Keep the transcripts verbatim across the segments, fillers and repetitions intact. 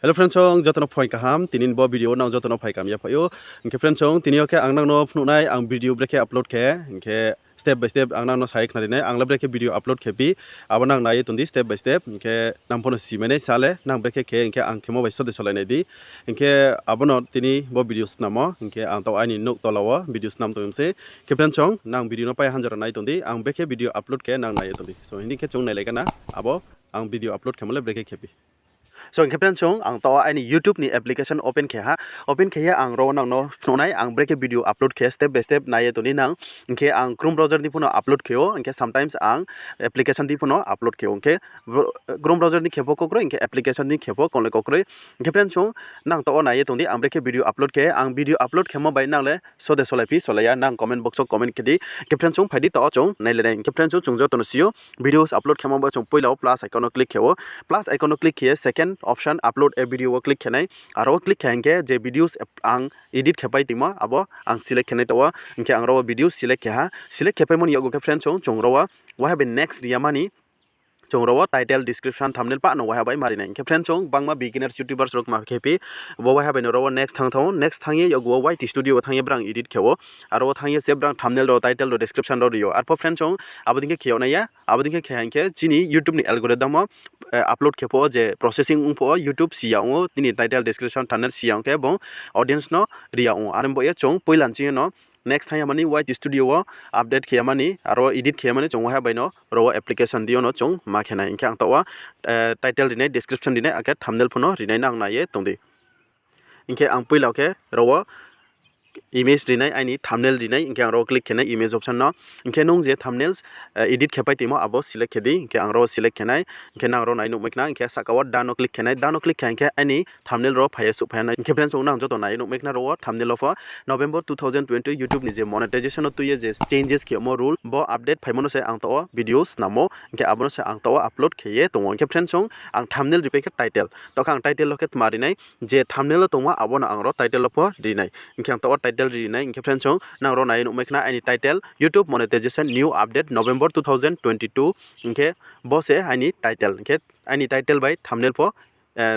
Hello friends song, joto no phuaing kaham. Tini bo video nang joto no phaikam ya phai ou. Hing khe friends song, tini yo khe ang nang no phnuh nai, ang video brekhe upload khe, hing khe step by step ang nang no sa ye khnari nai. Ang le brekhe video upload khe phi, abo nang nai ye tong di step by step. Hing khe nang pho no si mai nai sa le, nang brekhe khe, hing khe ang khemo bai sode solai nai di. Hing khe abo no tini bo video snamo, hing khe ang taoh aini nouh tola wo video snam tong mi se. Hing khe friends song, nang video no pai hanjora nai tong di, ang brekhe video upload khe nang nai ye tong di. So, hing khe chung nailai kana, abo ang video upload khemo le brekhe khe phi. So, hing khe friends song, ang taoh aini YouTube ni application open khe ha. Open khe ye ang ro nang no phnuh nai, ang brekhe video upload khe step by step nai ye tong di nang. Hing khe ang Chrome browser ni pho no upload khe ou, hing khe sometimes ang application ni pho no upload khe ou. Hing khe Chrome browser ni khe pho kokroi, hing khe application ni khe pho kongle kokroi. Hing khe friends song, nang taoh wo nai ye tong di, ang brekhe video upload khe, ang video upload khemo bai nang le sode solai phi, solai ya, nang comment box wo comment khe di. Hing khe friends song, phai di taoh wo chung nailai nai. Hing khe friends song, chung joto no si ou, videos upload khemo bai chung poila wo plus icon no click khe ou. Plus icon no click khe ye second option upload a video wo click khe nai. Aro wo click khe hing khe je videos ang edit khe pai tongmo abo ang select khe nai taoh wo. Hing khe ang ro wo video select khe ha. Select khe paimo ni yakgu khe friends song, chung ro wo waiha bai next ri ya mani, chung ro wo title, description, thumbnail pah no waiha bai ma ri nai. Hing khe friends song, bangma beginners, YouTubers rao kma khe phi, bo waiha bai no ro wo next thanng thanng ou, next thanng ye yakgu wo Y T Studio wo thanng ye brang edit khe ou. Aro wo thanng ye se brang thumbnail rao, title rao, description rao ri ou. Arpho friends song, abo dei khe khe yag nai ya, abo dei khe khe hing khe chini YouTube ni algorithm wo upload khe pho wo je processing ong pho wo YouTube si ya ong ou, tini title, description, thumbnail si ya ong khe bung audience no ri ya ong ou. Are bo ye chung poila nching yo no next thanng ya mani Y T Studio wo update khe ya mani, aro edit khe ya mani chung waiha bai no ro wo application deing yo no chung ma khe nai. Hing khe ang taoh wo title ri nai, description ri nai, akhe thumbnail pho no ri nai, nang nai ye tong di. Hing khe ang poila khe ro wo image ri nai, aini thumbnail ri nai, hing khe ang ro wo click khe nai image option no. Hing khe nung je thumbnails edit khe pai tongmo abo select khe di, hing khe ang ro wo select khe nai. Hing khe nang ro nai nuhmai khna, hing khe sahka wo done no click khe nai, done no click khe hing khe aini thumbnail ro phai ye suhphai nai. Hing khe friends song, nang joto nai nuhmai khna ro wo thumbnail wo pho November two thousand twenty YouTube ni je monetization no tui ye je changes khe yagmo rule, bo update phaimo no se ang taoh wo video snam ou, hing khe abo no se ang taoh wo upload khe ye tong ou. Hing khe friends song, ang thumbnail ripai khe title, taoh khe ang title wo khe tma ri nai, je thumbnail wo tongmo abo no ang ro title wo pho ri nai. Hing khe ang taoh wo title ri nai. Hing khe friends song, nang ro nai nuhmai khna aini title, YouTube monetization new update November two thousand twenty-two. Hing khe bo se aini title. Hing khe aini title bai thumbnail pho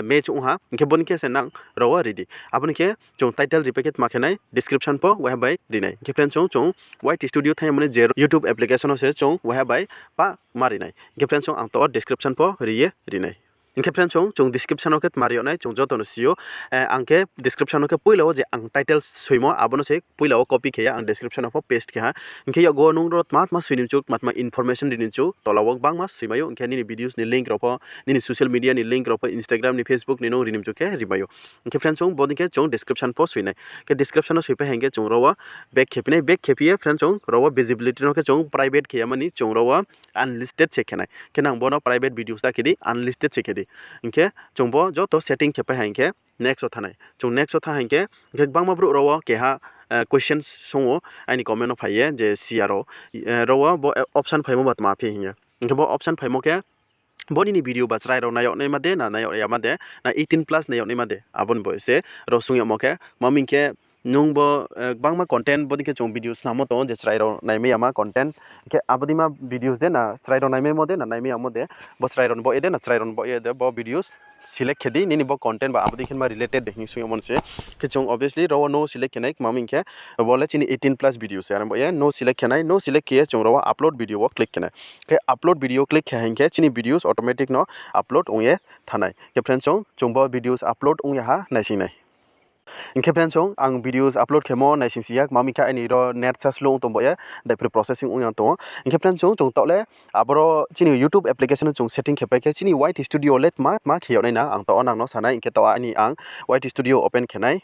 match ong ha. Hing khe bo ni khe se nang ro wo ri di. Abo ni khe chung title ripai khe tma khe nai, description pho waiha bai ri nai. Hing khe friends song, chung Y T Studio thanng ya mani je YouTube application wo se chung waiha bai pah ma ri nai. Hing khe friends song, ang taoh wo description pho ri ye ri nai. Hing khe friends song, chung description wo khe tma ri yag nai, chung joto no si ou. Ang khe description wo khe poila wo je ang title soimo abo no se poila wo copy khe ye ang description wo pho paste khe ha. Hing khe yakgu wo nung ro tma tma soi ni mchu, tma tma information ri ni mchu, tola wo gbangma soi mai ou. Hing khe nini videos ni link rao pho, nini social media ni link rao pho, Instagram ni, Facebook ni nung ri ni mchu khe ri mai ou. Hing khe friends song, bo dei khe chung description pho soi nai. Khe description wo soipai hing khe chung ro wo back khe phi nai, back khe phi ye friends song, ro wo visibility no khe chung private khe ya mani chung ro wo unlisted se khe nai. Khe nang bo no private videos ta khe di, unlisted se khe di. Hing khe chung bo joto setting khe pai hing khe next wo thanng nai. Chung next wo thanng hing khe, hing khe gbangma brouh ro wo keha question song ou aini comment no phai ye je si ya ro, ro wo bo option phaimo ba tma phi hing ye. Hing khe bo option phaimo khe, bo nini video ba chrai rao nai yag naima de, na nai yag ya ma de, na eighteen plus nai yag naima de, abo ni bo se ro sung yagmo khe, ma hing khe nung bo gbangma content, bo dei khe chung video snammo tong ou je chrai rao naimai yama content. Hing khe abo deima videos de na chrai rao naimaimo de na naimai yamo de, bo chrai rao ni baoh ye de na chrai rao ni baoh ye de, bo videos select khe di, nini bo content ba abo dei khe ma related de hing sung yagmo ni se. Khe chung obviously ro wo no select khe nai, ma hing khe bo le chini eighteen plus video se, are bo ye no select khe nai, no select khe ye chung ro wo upload video wo click khe nai. Khe upload video click khe hing khe chini videos automatic no upload ong ye thanng nai. Khe friends song, chung bo videos upload ong ya ha naising nai. Hing khe friends song, ang videos upload khemo naising si ya, ma hing khe aini ro net sa slow ong tong bo ye, daiphru processing ong ya tong ou. Hing khe friends song, chung taoh le aboro chini YouTube application no chung setting khe pai khe chini Y T Studio le tma tma khe yag nai na, ang taoh wo nang no sa nai. Hing khe taoh aini ang Y T Studio open khe nai.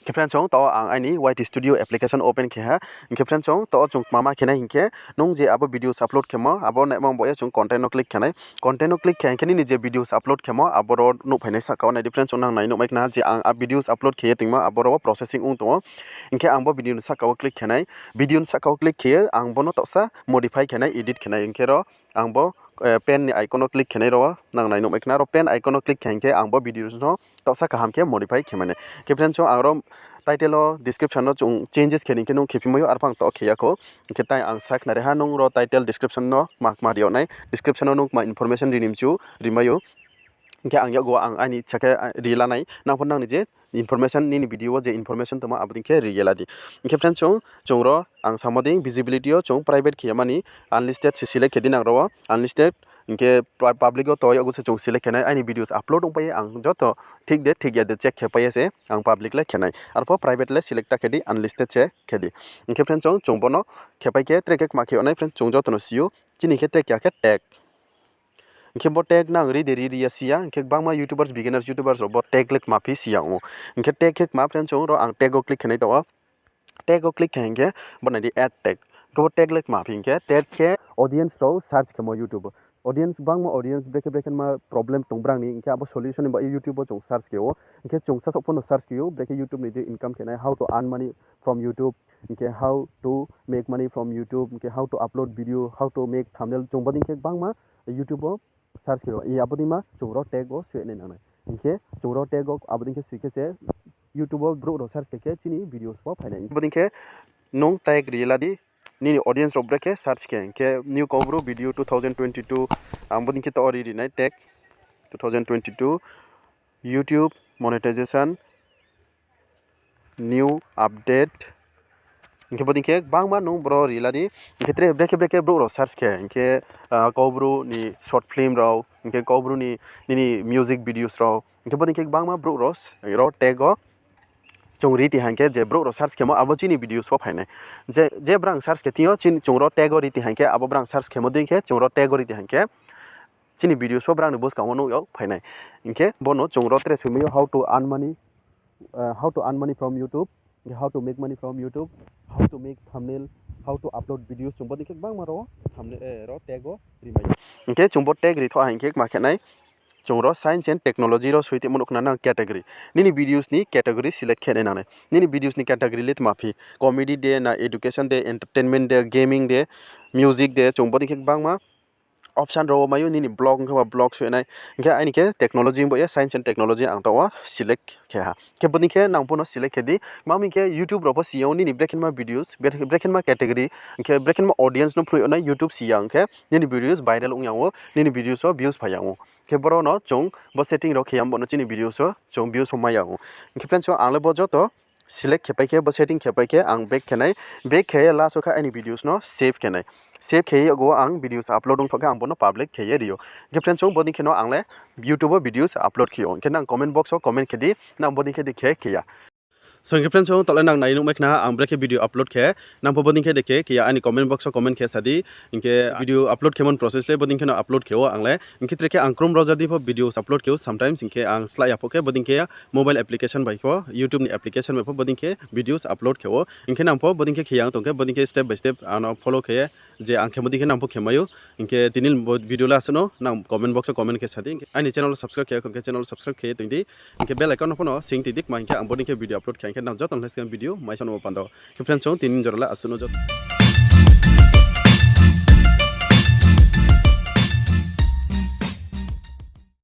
Hing khe friends song, taoh ang aini Y T Studio application open khe ha. Hing khe friends song, taoh chung tma ma khe nai hing khe, nung je abo videos upload khemo abo naima bo ye chung content no click khe nai. Content no click khe hing khe nini je videos upload khemo aboro nuhphai nai sahka wo nai di friends song, nang nai nuhmai khna je ang a videos upload khe ye tongmo aboro wo processing ong tong ou. Hing khe ang bo video ni sahka wo click khe nai. Video ni sahka wo click khe ye ang bo no taohsa modify khe nai, edit khe nai. Hing khe ro ang bo pen ni icon no click khe nai, ro nang nai nuhmai khna, ro pen icon no click khe hing khe ang bo videos no taohsa kaham khe modify khe mai nai. Khe friends song, ang ro title wo, description no chung changes khe ni hing khe nung khe phi mai ou, arpho ang taoh khe ya khou. Hing khe tai ang sa khnari ha, nung ro title, description no kma kma ri yag nai, description no nung kma information ri ni mchu ri mai ou. Hing khe ang yakgu ang aini sa khe, ah, ri la nai. Nang pho nang ni je information, nini video wo je information tongmo abo dei khe ri ye la di. Hing khe friends, chung, chung ro ang samo dei visibility yo chung private khe ya mani unlisted se select khe di nang ro wo, unlisted. Hing khe pu-, public wo to yakgu se chung select khe nai, aini videos upload ongpai ye ang joto thik de thik ya de check khe pai ye se ang public le khe nai. Arpho private le select ta khe di, unlisted se khe di. Hing khe friends, chung, chung bo no khe pai khe tre khe kma khe yag nai friends, chung joto no si ou, chini khe tre keha khe tag. Hing khe bo tag nang ri de ri ri ya si ya, hing khe gbangma YouTubers, beginners YouTubers rao bo tag le kma phi si ya ong ou. Hing khe tag khe kma friends, chung ro ang tag wo click khe nai taoh wo. Tag wo click khe hing khe bo nai di add tag. Hing khe bo tag le kma phi hing khe tag khe audience rao search khemo YouTube wo. Audience, gbangma audience brekhe brekhe ma problem tong brang ni, hing khe abo solution ni ba YouTube wo chung search khe ou. Hing khe chung sasaoh pho no search khe ou, brekhe YouTube ni je income khe nai, how to earn money from YouTube, hing khe how to make money from YouTube, hing khe how to upload video, how to make thumbnail, chung bodei khe gbangma YouTube wo search khe ou, abo dei ma chung ro tag wo soi nai nang nai. Hing khe chung ro tag wo abo dei khe soi khe se YouTube wo brouh rao search khe khe chini videos pho phai nai. Bodei khe nung tag ri la di, nini audience rao brekhe search khe, hing khe new Kaubru video two thousand twenty-two, ang bodei khe to ri ri nai tag two thousand twenty-two YouTube monetization new update. Hing khe bodei khe gbangma nung bro ri la di. Hing khe tre brekhe brekhe brouh rao search khe, hing khe, ah, Kaubru ni short film rao, hing khe Kaubru ni nini music videos rao, hing khe bodei khe gbangma brouh rao s-, ro tag wo chung ri ti hing khe je brouh rao search khemo abo chini videos pho phai nai. Je, je brang search khe thing yo chini, chung ro tag wo ri ti hing khe abo brang search khemo dei khe chung ro tag wo ri ti hing khe chini videos pho brang ni buskang wo nuh yag phai nai. Hing khe bo no chung ro tre soimai yo how to earn money, how to earn money from YouTube, hing khe how to make money from YouTube, how to make thumbnail, how to upload videos, chung bodei khe gbangma ro thumbnail, eh, ro tag wo ri mai ou. Hing khe chung bo tag ri thoh ha hing khe kma khe nai, chung ro science and technology ro soi tongmo nuh khna nang category. Nini videos ni category select khe nai nang nai. Nini videos ni category le tma phi, comedy de, na education de, entertainment de, gaming de, music de, chung bodei khe gbangma option rao wo mai ou, nini blog ong khe ba blog soi nai. Hing khe aini khe technology bo ye science and technology ang taoh wo select khe ha. Khe bodei khe nang pho no select khe di. Tma hing khe YouTube rao pho si ya ou nini brekhe ma videos, brekhe ma category, hing khe brekhe ma audience no phnuh yag nai YouTube si ya ong khe nini videos viral ong ya ou, nini videos wo views phai ya ou. Khe boro no chung bo setting rao khe ya bo no chini videos wo chung views pho mai ya ou. Hing khe friends, ang le bo joto select khe pai khe, bo setting khe pai khe ang back khe nai, back khe ye last wo khe aini videos no save khe nai. Save khe ye yakgu wo ang videos upload ong thoh khe ang bo no public khe ye ri ou. Hing khe friends, chung bodei khe no ang le YouTube wo videos upload khe ou. Hing khe nang comment box wo comment khe di, nang bodei khe di khe khe ya. So hing khe friends, chung taoh le nang nai nuhmai khna ang brekhe video upload khe, nang pho bodei khe de khe khe ya, aini comment box wo comment khe sa di. Hing khe video upload khemo ni process le bodei khe no upload khe ou ang le. Hing khe tre khe ang Chrome browser dei pho videos upload khe ou sometimes, hing khe ang slái ya pho khe bodei khe mobile application bai pho, YouTube ni application bai pho bodei khe videos upload khe ou. Hing khe nang pho bodei khe khe ya tong khe bodei khe step by step ano follow khe ye, je ang khemo dei khe nang pho khe mai ou. Hing khe tini bo video le asuh no, nang comment box wo comment khe sa di. Hing khe aini channel subscribe khe ya khe channel subscribe khe ye tong di. Hing khe bell icon no pho no sing tong di, kma hing khe ang bodei khe video upload khe hing khe nang joto no video mai sa no panda. Khe friends, chung tini jora le asuh no joto.